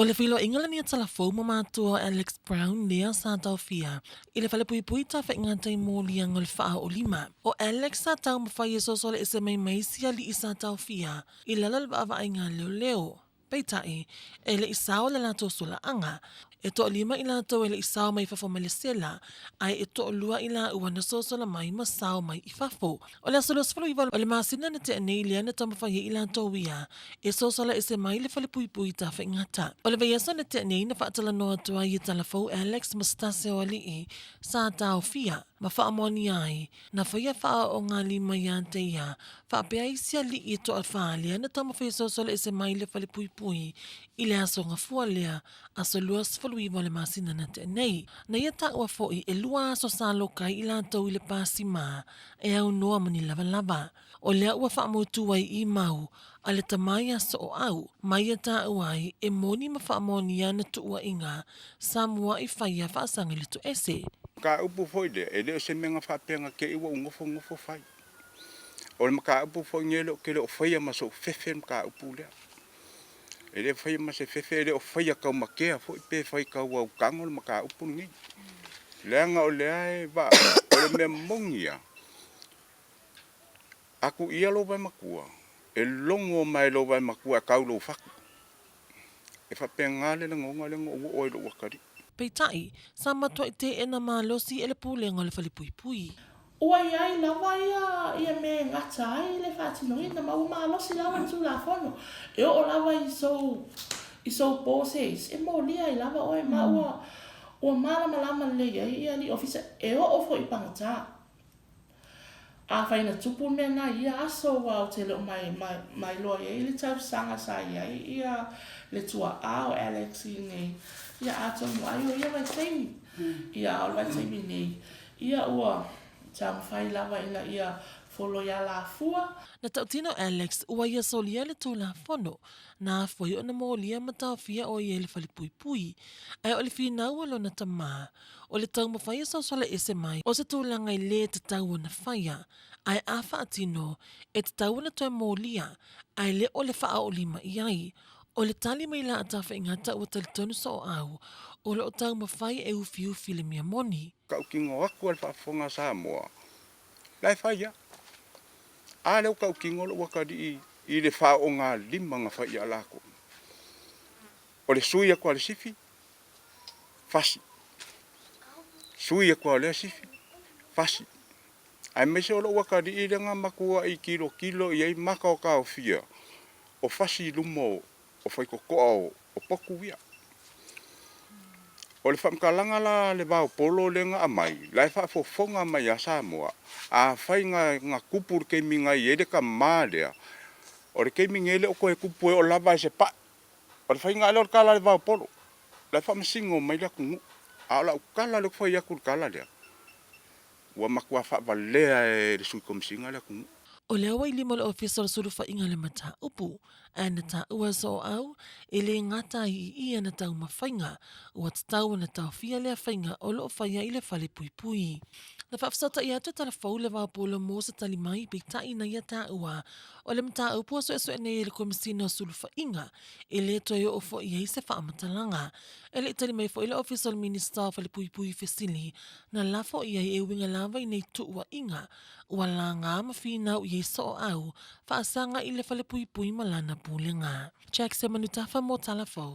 O le feiloaiga lenei a Talafou ma matua o Alex Brown lea sa taofia i le falepuipui tafaigata i moliaga o le faaoolima. O Alex sa taumafai e sosola ese mai ma isi alii sa taofia i lalo o le vaavaaiga a leoleo. Peitai, e le i sao le latou solaaga. E toalima i latou e le i sao mai fafo mai le sela, ae e toalua i laua na sosola mai ma sao mai i fafo. O le aso 29 o le masina na tea nei lea na taumafai ai i latou ia e sosola ese mai le falepuipui tafaigata. O le vaiaso na tea nei na faatalanoa atu ai e Talafou Alex ma se tasi o alii sa taofia ma faamaonia ai Na faia faaoogalima ia te ia, faapea isi alii e toafā lea na taumafai e sosola ese mai le falepuipui i le aso Gafua lea, aso 29 o le masina na tea nei. Na ia taua foi e lua aso sa loka ai i latou i le pasima e aunoa ma ni lavalava. O lea ua faamautu ai i mau a le tama ia Sooau, ma ia taua ai e moni ma faamaonia ana tuuaiga sa mua'i faia faasaga i le toese. Mataupu foi lea, e le o se mea na faapea na te i ua ou nofonofo fai. O le mataupu foi lenei ou te le o faia ma sou fefe le mataupu lea. E le faia ma se fefe, e le o faia taumatea foi pe fai tauautago le mataupu lenei. Leaga o lea e vaai, o le mea moni lava, a tuu ia lou vae matua, e logo mai lou vae matua e tau lou fatu. E faapena le lagona lea na ou oo ai i lou atalii. Peitai, sa matuai teena malosi e le Pulega o le Falepuipui. Ua i ai lava ia ia mea e gata ai le faatinoina, ma ua malosi lava le Tulafono. E oo lava i sou i sou po se isi, e molia ai lava oe, ma ua ua malamalama lelei ai ia alii ofisa, e oo foi i pagata. Afai na tupu mea na i ia aso aua ou te le o mailoa i ai le tausaga sa i ai ia le tuaa o Alex i inei, ia atonu ai o ia vaitaimi. Ia a o le vaitaimi nei, ia ua taumafai lava ina ia foloi alafua. Na tautino Alex ua ia solia le Tulafono na afua ai ona molia ma taofia o ia i le falepuipui, ae o le finau a lona tama, O le taumafai e sosola ese mai o se tulaga e lē tatau ona faia, ae a faatino, e tatau ona toe molia, ae le o le faaoolima i ai. O le tali mai la a Tafaigata ua talitonu sooau, o lo o taumafai e ufiufi le mea moni. Tautino atu a le faafofoga a Samoa, la e fai lava. A lea ua tautino lou atalii i le faaoogalima na fai ia latou. O le sui atu a le sifi, fasi. Sui atu a o lea sifi, fasi. Aemaise o lou atalii lea na matuai tilotilo i ai maka o taofia o fasi i luma o faitotoa o potu ia. O le faamatalaga la a le vaopolo lea na aumai, la e faafofoga mai ia Samoa, afai na tupu i le taimi na i ai le tama lea, o le taimi nei e le o toe tupu e oo lava i se pai. O le faiga lea o le tala a le vaopolo, la e faamasino mai le atunuu. A o lau tala lea ou te fai atu i le tala lea, ua matua faavalea e le Sui Komesina le atunuu. O lea ua i lima o le Ofisa o le Sulufaiga le mataupu, ae na taua sooau e le gata ai i i ana taumafaiga, ua tatau ona taofia lea faiga o lo o faia i le falepuipui. Na faafesootai atu e Talafou le vaopolo mo se tali mai, peitai na ia taua O le mataupu ua suesue nei e le Komesina o Sulufaiga, e le toe oo foi i ai se faamatalaga. E le i tali mai foi le Ofisa o le Minista o Falepuipui i fesili na lafo i ai e uiga lava i nei tuuaiga ua laga ma finau i ai sooau faasaga i le falepuipui ma lana pulega. Jackson Manutafa mo Talafou.